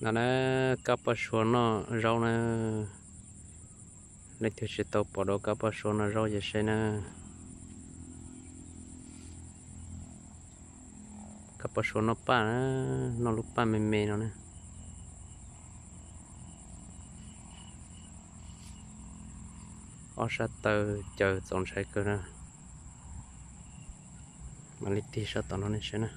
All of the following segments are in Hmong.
No na, kab poj sua noj zaub na. Leej twg tsis tau pom dua kab poj sua noj zaub ces saib na. Kab poj sua noj paj na, noj lub paj me me no na. Ob sab taw caws txaus ntshai kawg na. Mam li tig sab tom no nej saib na.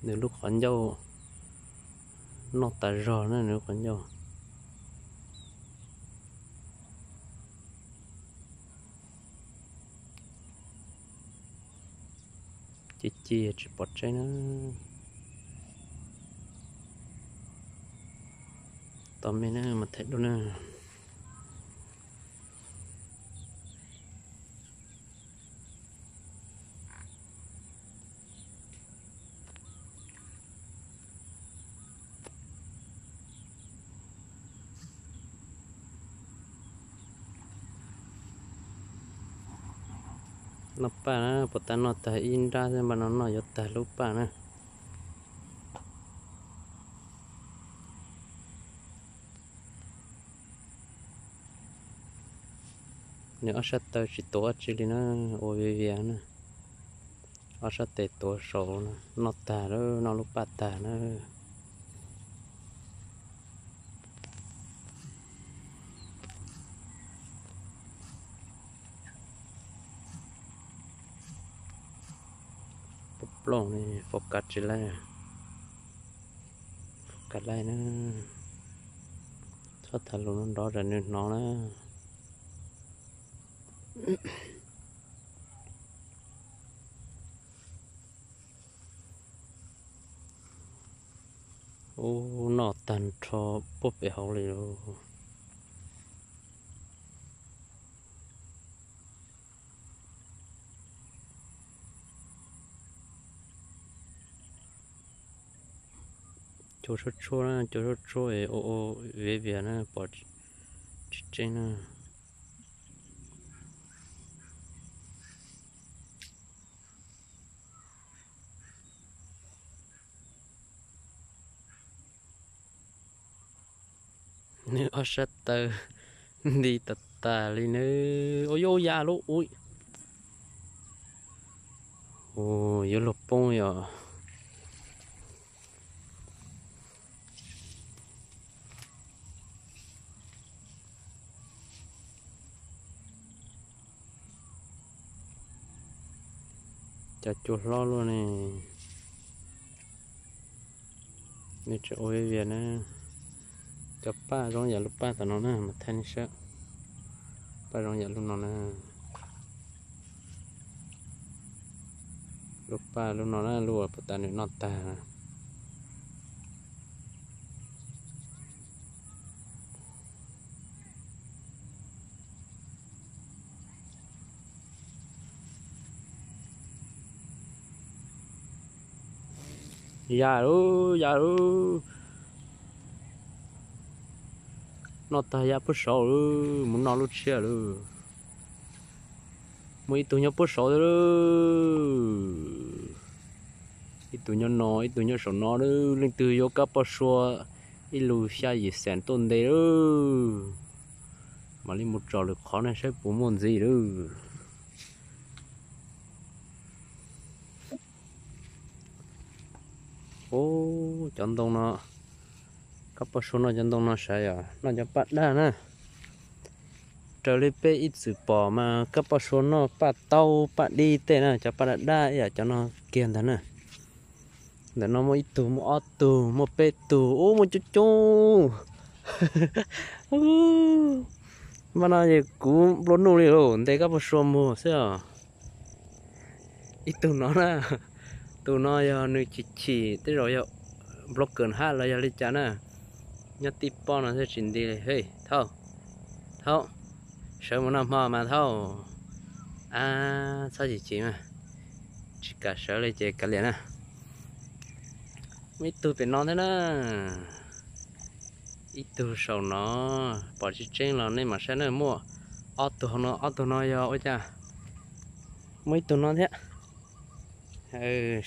Nws lub qhov ncauj noj tas zog na, nws lub qhov ncauj. Ci ci tsis pom tseeb na. Tos me na, mas thaij dua na. Noj paj na, puas tag noj tag ib nrab xwb, npaj no noj yuav tag lub paj na. Nws ob sab taw tsis tuav dab tsi li na, ua vias vias na. Ob sab tes tuav saud na, noj tag lawm, noj lub paj tag na. Plooj ne, focus tsis laij, focus laij na. Txhob tham lus nrov nrov tsam nws hnov na. Ub, noj tag nrho puag pem hauv li lauj. Cua tshuab tshuab na, cua tshuab tshuab es ua ua viav vias na, pom tsis tseeb na. Nws ob sab taw nti tas tas li nawb. Ua yuav ya lub ui. Ua yuav luag poob yom. Cov cua hlob luaj ne. Nws tseem ua viav vias na. Cov paj zoo yam lub paj tom no na, mas thaij nej saib. Paj zoo yam lub no na. Lub paj lub no na, lub uas puag ta nws noj tag na. Ya lawm, ya lawm. Noj tag ya puag saud lawm, mus noj lub tshiab lawm. Muaj ib tug nyob puag saud thiab lawm. Ib tug nyob no, ib tug nyob saum no lawm. Leej twg yuav kab poj sua ib lus xya yim xees tuaj ntes lawm, mam li mus tsom lwm qhov na saib puas muaj ntxiv lawm. Ub, cov ntoo no, kab poj sua noj cov ntoo no sav yom, noj cov paj daj na. Raws li peb ib txwm pom mas kab poj sua noj paj taub paj dib tej na, cov paj daj daj ib yam cov no kiag ntag na. Ntawm no muaj ib tug, muaj ob tug, muaj peb tug, ub, muaj coob coob. Mas no es kuv nplua nuj li lauj, ntes kab poj sua muag xwb os. Ib tug no na, tus no yog nws chim chim tej zaum yog nplo kawm hab los yog li cas na. Nyob tij poj no thiaj tsis nti li. He, thaub, thaub, sawv mus noj hmo mas thaub. Ab, txhob chim chim mas, tsis kam sawv li ces kav liam na. Muaj ib tug pem no thiab na. Ib tug saum no, pom tsis tseeb los nej mam saib na, muaj ob tug no, ob tug no yog ua cas? Muaj ib tug no thiab.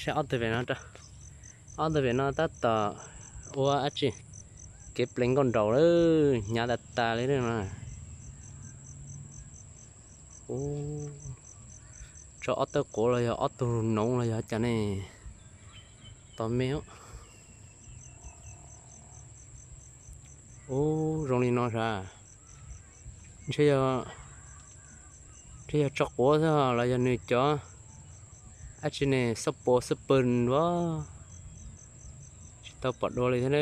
Saib ob tug pem no, ob tug pem no tab tom ua dab tsi, kev pleev nkauj nraum lawm, hnyav tas tas li no. Tso ob tug quav los yog ob tug noov los yog cas ne, tos me. Ub, zoo li no sav, ntshe yog tso quav xwb los yog nws cov dab tsi ne, xab pos xab pos a, tsis tau pom dua li thiab na.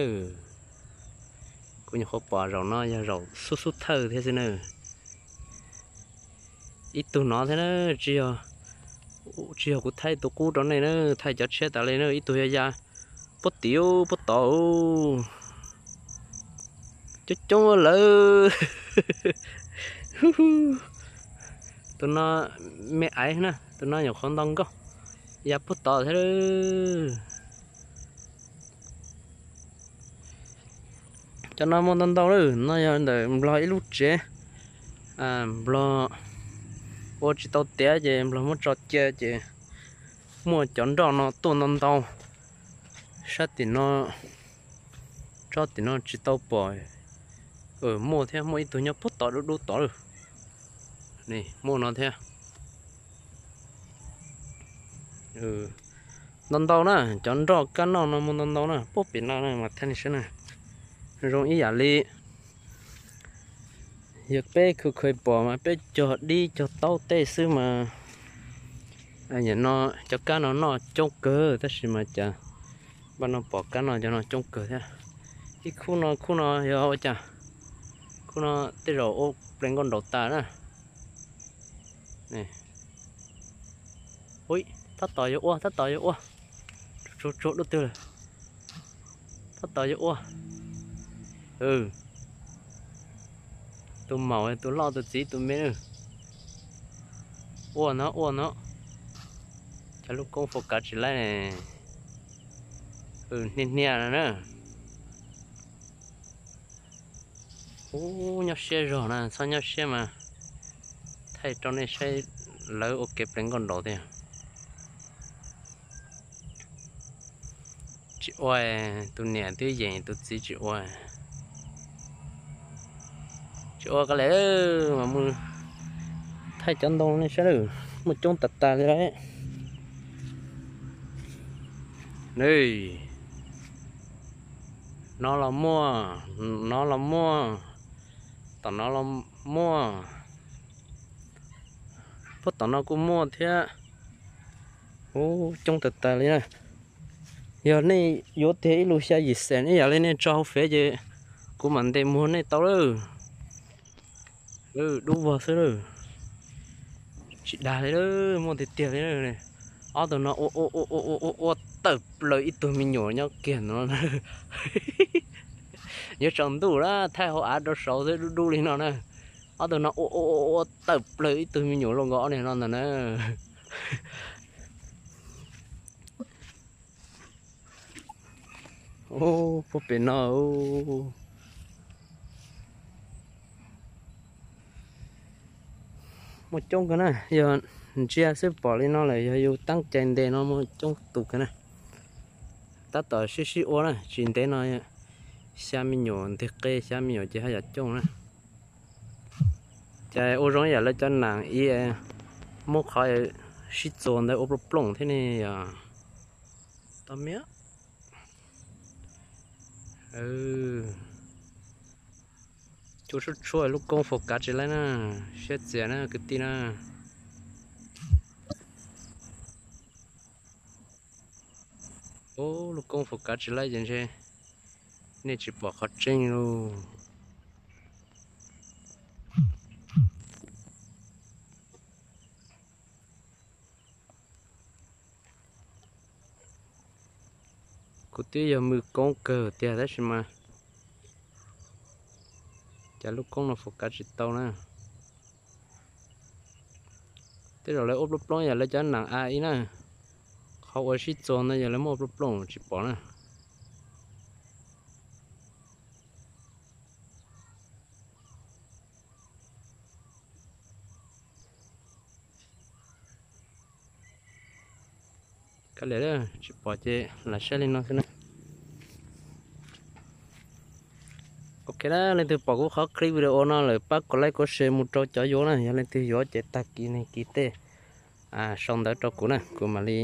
Kuv nyuam qhuav pom zaum no yog zaum xub xub thawj thiab xwb na. Ib tug no thiab na, tsis yog kuv thaij tus qub rau nej na, thaij cov tshiab tas li na, ib tug yog ya puag tim puag tod. Coob coob lawm. Tus no me aiv na, tus no nyuam qhuav nto nkauj, ya puag tod thiab. Cov no muaj ntau ntau lawm, no yog ntawm Nplog ib lub tsev, Nplog ua tsis tau tiav ces Nplog muab tso cia ces muaj cov nroj no tuaj ntau ntau. Sab tim no, tsob tim no tsis tau pom. Muaj thiab, muaj ib tug nyob puag tod dub dub tod lawm. Muaj no thiab. Ntau ntau na, cov nroj kab noj no muaj ntau ntau na, puag pem no mas thaij nej saib na. Zoo ib yam li yog peb khaws khaws pom mas peb cog dib cog taub tej xwb mas, no cov kab no noj coob kawg tab sis mas cas npaj no pom kab noj cov no coob kawg thiab. Ib khub no, khub no yog ua cas? Khub no tej zaum ua pleev nkauj nraum tas na. Ub, tab tom yuav ua, tab tom yuav ua. Tsuag tsuag dub twg lawm. Tab tom yuav ua. Tus maum, tus loj, tus txiv, tus me na. Ua no, ua no. Cov lub koob fos kav tsis laib ne. Hnia hnia no na. Ub, nyob siab zog na, txhob nyob siab mas thaij rau nej saib lawv ua kev pleev nkauj nraum tiag. Tsis ua, tus niam twb yeem tus txiv tsis ua. Tsis ua ka le mas mus thaij cov ntoo nej saib lawm, muaj coob tas tas li lawm. No los muaj, no los muaj, tom no los muaj, puag tom no kuj muaj thiab. Ub, coob tas tas li na. Yog nej yuav tiag ib lus xya yim xees ib yam li nej tso hauv fev ces kuv mam ntes muag nej tau lawm. Dub vog xwb lawm. Tsis dag li, muaj tiag tiag li. Ob tug no ua ua ua ua ua tawm plaws ib tug me nyuam nyob kiag no. Yuav tsaus ntuj lawm, thaij hauv av rau saud xwb, dub dub li no na. Ob tug no ua ua ua tawm plaws ib tug me nyuam luaj nkaus ob niag no ntag na. Ub, puag pem no. Muaj coob kawg na, yog ntsia xwb pom li no lawm, yog yus teeb cai ntes no muaj coob tus kawg na. Tab tom sib sib ua na, tsis ntev no xya me nyuam nteg qe, xya me nyuam ces haj yam coob na. Ces ua zoo ib yam lawv cov nam ib, muab qhov sib txuas ntawd ua plooj plooj thiab ne yog. Tau miab. Cua tshuaj tshuaj lub koob fos kav tsis laib na, siab txias na kwv tij na. Ub, lub koob fos kav tsis laib ces ntshe nej tsis pom qhov tseeb lauj. Kuv twb yog mws koob kawg tiag tab sis mas cas lub koob no fos kav tsis tau na. Tej zaum lawv ua plooj plooj yam lawv cov nam a ib na, qhov uas sib txuas ntawd yog lawv muab ua plooj plooj tsis pom na. Kav liam, tsis pom ces lam saib li no xwb na. Ok na, leej twg pom kuv qhov clip video no lawm pab kom like kom share mus rau cov yuav na. Yog leej twg yuav ces tag kis nag kis tej sau ntawv rau kuv na, kuv mam li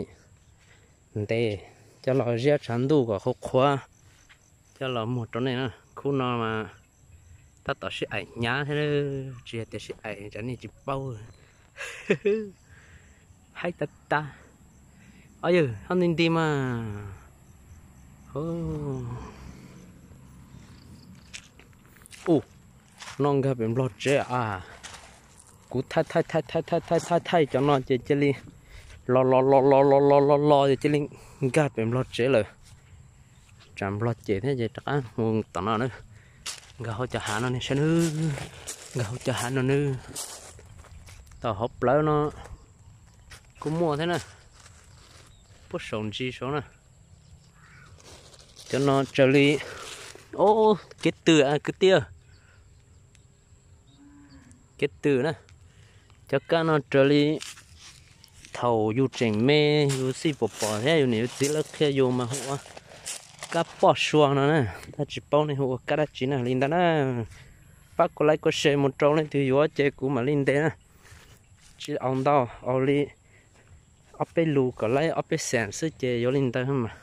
ntes coj los ziab tshav ntuj kom qhuav qhuav coj los muag rau nej na. Khub no mas tab tom sib aim hnyav thiab, tsis yog tias sib aim tsam nej tsis paub. Haib tag tag. Ob yawg, ob nti nti mas. Ub, no nkag pem nplog tsev a. Kuv thaij thaij thaij thaij thaij thaij thaij cov no ces cia li los los los los los los los los ces cia li nkag pem nplog tsev lawm. Tsam nplog cem thiab ces rov qab mus tom no na. Nkag hauv cov hav no ne saib nawb, nkag hauv cov hav no nawb. Tom hauv plawv no kuj muaj thiab na, puag saum ntsis saud na. Cov no raws li, o, kev twm kwv tij, kev twm na. Cov kab no raws li thaum yus tseem me yus xij pom pom thiab yus niam yus txiv lawv qhia yus mas hu ua kab poj sua no na. Tab tsis paub nej hu ua kab dab tsi na li ntawd na. Pab kom like kom share mus rau leej twg yuav ces kuv mam li ntes na. Tsis au ntau, au li ob peb lus kom laib ob peb xees xwb ces yuav li ntawd mas.